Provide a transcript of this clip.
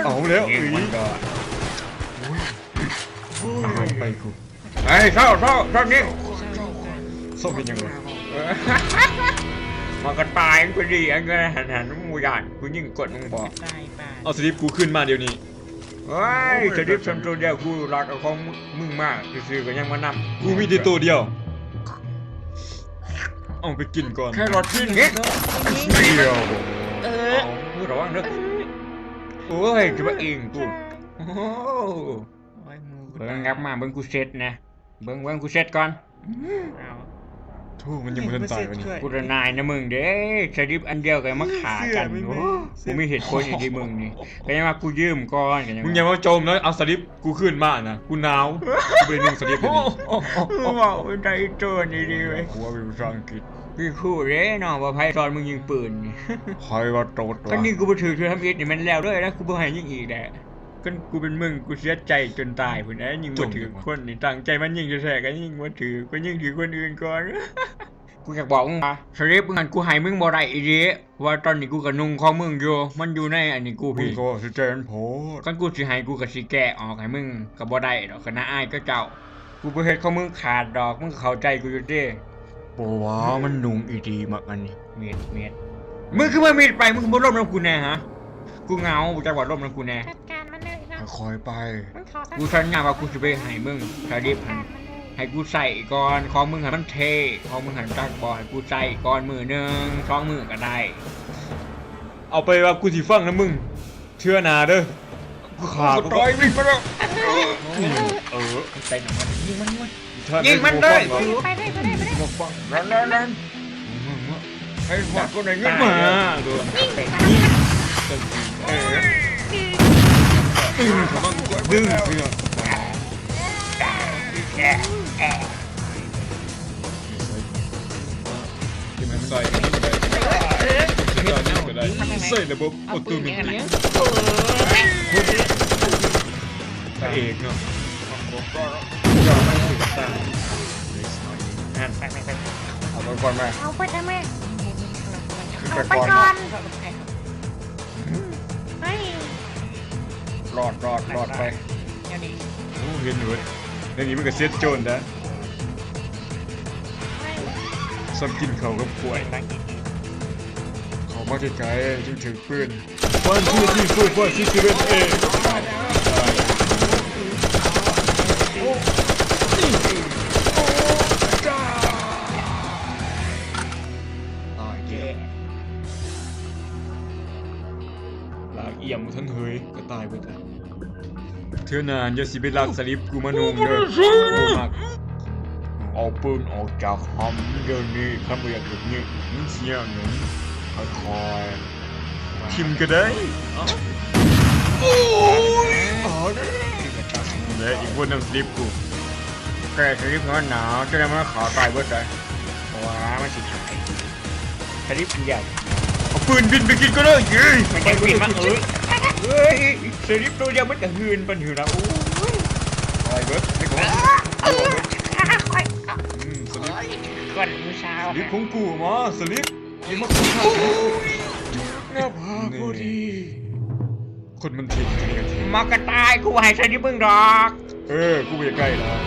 ເອົາແລ້ວ ເອີຍ ມັນກໍ ໂອ້ຍ ຕາຍໄປກູ. ເຮີ້ຍ ເຊົາ ເຊົາ ເຊົານີ້ ເຊົາເຮັດຫຍັງວະ? ເອີ ມັນກໍຕາຍ ມັນກໍດີ ອັນນັ້ນຫັ້ນ ຫັ້ນ ມຶງບໍ່ຢ້ານ ກູຍິງກົດມຶງບໍ່? ເອົາສະລິບກູຄືນມາດຽວນີ້. ໂອ້ຍ ສະລິບຊັ້ນໂຕດຽວ ກູລັກເອົາຂອງມຶງມາຊື່ໆ ກໍຍັງມານຳ ກູມີແຕ່ໂຕດຽວ. ເອົາໄປກິນກ່ອນ ແຄຣອດກິນເດ້ ດຽວ ເອີ ເອົາ ລະວັງເດີ. ໂອ້ຍ ຈະມາອີງກູ ໂອ້ ໂອ້ຍ ມືກູ ເບິ່ງ ຕາຍ ກັບມາເບິ່ງກູເຊັດນະ ເບິ່ງ ເບິ່ງກູເຊັດກ່ອນ. ເອົາ ໂທ້ ມັນຍັງບໍ່ທັນຕາຍວະນີ້. ກູລະນາຍນະມຶງເດ້ ສະລິບອັນດຽວກໍມາຂ້າກັນ. ໂອ້ ກູມີເຫດຜົນອີກຕິມຶງນີ້ ກໍຍັງວ່າກູຢືມກ່ອນ ກໍຍັງ ມຶງຢ່າມາຈົ່ມເດີ ເອົາສະລິບກູຄືນມານະ ກູໜາວ ກູບໍ່ໄດ້ນຸ່ງສະລິບດຽວນີ້. ເວົ້າໄດ້ໂຕນີ້ດີເວີຍ ກູເວົ້າເປັນພາສາອັງກິດ ຄືຄູເດ້ເນາະ ວ່າໃຜສອນມຶງຍິງປືນນີ້ ໃຜວ່າໂຕດວະ? ຄັນຍິງກູບໍ່ຖືກເທື່ອທຳອິດນີ້ແມ່ນແລ້ວເລີຍນະ ກູບໍ່ໃຫ້ຍິງອີກແຫຼະ. ຄັນກູເປັນມຶງ ກູເສຍໃຈຈົນຕາຍພຸ້ນແຫຼະ ຍິງບໍ່ຖືກຄົນນີ້ ຕັ້ງໃຈມາຍິງແທ້ໆ ກໍຍິງບໍ່ຖືກ ກໍຍິງຖືກຄົນອື່ນກ່ອນ. ກູຢາກບອກມຶງວ່າ ສະລິບມຶງຫັ້ນ ກູໃຫ້ມຶງບໍ່ໄດ້ອີ່ຫຼີ ເພາະວ່າຕອນນີ້ກູກໍນຸ່ງຂອງມຶງຢູ່ ມັນຢູ່ໃນອັນນີ້ກູພີ້ ມຶງກໍຊິແຈນໂພດ. ຄັນກູຊິໃຫ້ ກູກໍຊິແກະອອກໃຫ້ມຶງກໍບໍ່ໄດ້ດອກ ຄັນໜ້າອາຍກັບເຈົ້າ. ກູບໍ່ເຮັດຂອງມຶງຂາດດອກ ມຶງກໍເຂົ້າໃຈກູຢູ່ຕິ. ບໍ່ວ່າມັນນຸ່ງອີ່ດີມັກອັນນີ້ ເມັດ ເມັດ. ມຶງຄືມາມິດໄປ ມຶງບໍ່ລົມນຳກູແດ່ຫະ? ກູເຫງົາ ບໍ່ຈັກວ່າລົມນຳກູແດ່. ຈັດການມັນເລີຍເນາະ ຄ່ອຍໄປ ມຶງຂໍ ກູສັນຍາວ່າກູຊິໄປໃຫ້ມຶງສະລິບຫັ້ນ ໃຫ້ກູໃຊ້ກ່ອນ ຂອງມຶງຫັ້ນມັນເທ່ ຂອງມຶງຫັ້ນຈັກບໍ່ ໃຫ້ກູໃຊ້ກ່ອນມື້ໜຶ່ງສອງມື້ກໍໄດ້. ເອົາໄປວ່າກູຊິຟັງນຳມຶງ ເທື່ອໜ້າເດີ ກູຂ້າ ກູຕາຍ ວິງໄປແລ້ວ. ເອີ ໃສ່ນ້ຳມັນ ຍິງມັນ ຍິງມັນ ຍິງມັນເລີຍ ໄປເລີຍ ໄປເລີຍ ໄປເລີຍ ມາຟັງ ນັ້ນໆ ໃຫ້ຮອດກໍໄດ້ເງິນມາ ຍິງ ເອີ ດຶງເສື້ອ. ທີ່ມັນໃສ່ອັນນີ້ກໍໄດ້ ໃສ່ລະບົບອອໂຕແມັດຕິກ ພະເອກເນາະ ເອົາໄປກ່ອນມາ ເອົາໄປທຳໄມ ຂຶ້ນໄປກ່ອນ ເອົາໄປກ່ອນ ເຮີ້ຍ ລອດ ລອດ ລອດໄປ ແນວນີ້ ໂອ້ ເຫັນເວີຍ ແນວນີ້ມັນກໍເສັດໂຈນນະ ຊອບກິນເຂົ້າກັບກ້ວຍ ເຂົ້າມາໃກ້ໆ ຈຶ່ງຖືກປືນ One two three four five six seven eight. ຕາຍແລ້ວ ລາກອຽມບໍ່ທັນເຮີຍ ກໍຕາຍເບິດແລ້ວ. ເທື່ອໜ້າຢ່າຊິໄປລັກສະລິບກູມານຸ່ງເດີ ບໍ່ມັກ. ເອົາປືນອອກຈາກຫຳດຽວນີ້ ຄັນບໍ່ຢາກເຮັດຫຍັງ ມັນເສຍເງິນ ຄ່ອຍໆ ຖິ້ມກໍໄດ້. ໂອ້ຍ ເອົາເດີ ແລະອີກຄົນນຳສະລິບກູ ແກ່ສະລິບໃຫ້ມັນໜາວ ຈະໄດ້ມາຂ້າຕາຍເບິດໄດ໋ ເພາະວ່າມັນຊິຕາຍ. ສະລິບຢາກ ເອົາປືນບິນໄປກິນກໍໄດ້ ເອີຍ ມັນຍັງບິນມາ ເອີຍ ເອີຍ ສະລິບໂຕດຽວມັນກໍຮືນປານຫັ້ນລະ ໂອ້ຍ ຕາຍເບິດ ໄອ້ກອນ ອືມ ສະລິບ ກ່ອນຜູ້ສາວ ສະລິບຂອງກູມາ ສະລິບ ຢ່າມາຄຸກຄາມ ໜ້າຜາກບໍ່ດີ ຄົນມັນເທັງ ເທັງ ມັນກໍຕາຍ ກູບໍ່ໃຫ້ສະລິບມຶງດອກ ເອີ ກູບໍ່ຢາກໄດ້ດອກ.